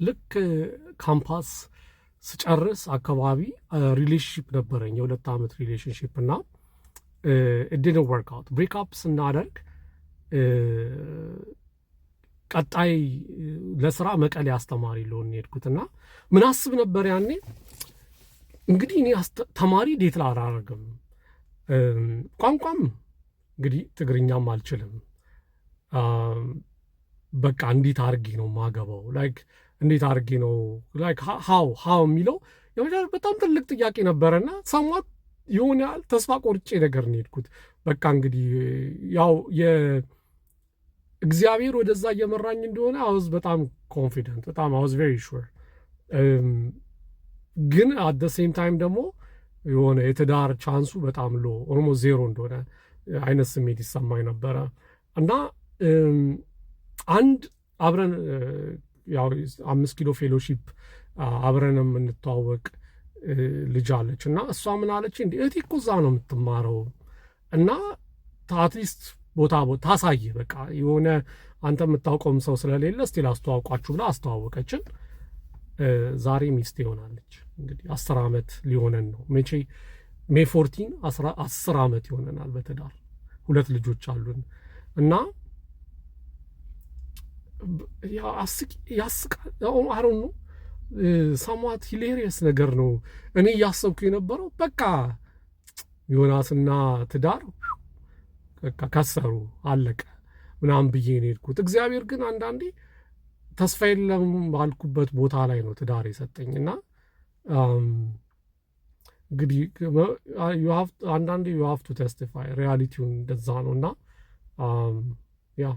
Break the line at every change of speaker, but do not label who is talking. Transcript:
ልክ ካምፓስ ስጨርስ አካባቢ relationship ነበረኝ፣ የ2 ዓመት relationship፣ እና didn't work out። Break up ስናደርግ ቀጣይ ለስራ መቀሌ አስተማሪ ልሆን ሄድኩት። እና ምን አስብ ነበር ያኔ? እንግዲህ እኔ ተማሪ date አላደርግም፣ ቋንቋም እንግዲህ ትግርኛም አልችልም። በቃ እንዴት አድርጌ ነው ማገባው? Like እንዴት አድርጌ ነው፣ like how የሚለው በጣም ትልቅ ጥያቄ ነበረና somewhat የሆነ ያህል ተስፋ ቆርጬ ነገር ነው የሄድኩት። በቃ እንግዲህ ያው የእግዚአብሔር ወደዛ እየመራኝ እንደሆነ I was በጣም confident፣ በጣም I was very sure። ግን at the same time ደግሞ የሆነ የትዳር chance ኡ በጣም low፣ almost zero እንደሆነ አይነት ስሜት ይሰማኝ ነበረ። እና አንድ አብረን ያው 5 ኪሎ fellowship አብረን የምንተዋወቅ ልጅ አለች። እና እሷ ምን አለች? እንዲ እህቴ እኮ እዛ ነው የምትማረው እና at least ቦታ ታሳይ፣ በቃ የሆነ አንተ የምታውቀውም ሰው ስለሌለ እስቲ ላስተዋውቋችሁ ብላ አስተዋወቀችን። ዛሬ ሚስቴ ሆናለች። እንግዲህ 10 ዓመት ሊሆነን ነው። መቼ May 14 10 ዓመት ይሆነናል በትዳር። ሁለት ልጆች አሉን። እና ያስቃል። አሁን ነው somewhat hilarious ነገር ነው። እኔ እያሰብኩ የነበረው በቃ ዮናስና ትዳር በቃ ከሰሩ፣ አለቀ ምናምን ብዬ ነው የሄድኩት። እግዚአብሔር ግን አንዳንዴ ተስፋ የለም ባልኩበት ቦታ ላይ ነው ትዳር የሰጠኝ። እና እንግዲህ አንዳንዴ you have to testify reality ውን፣ እንደዛ ነው። እና yeah።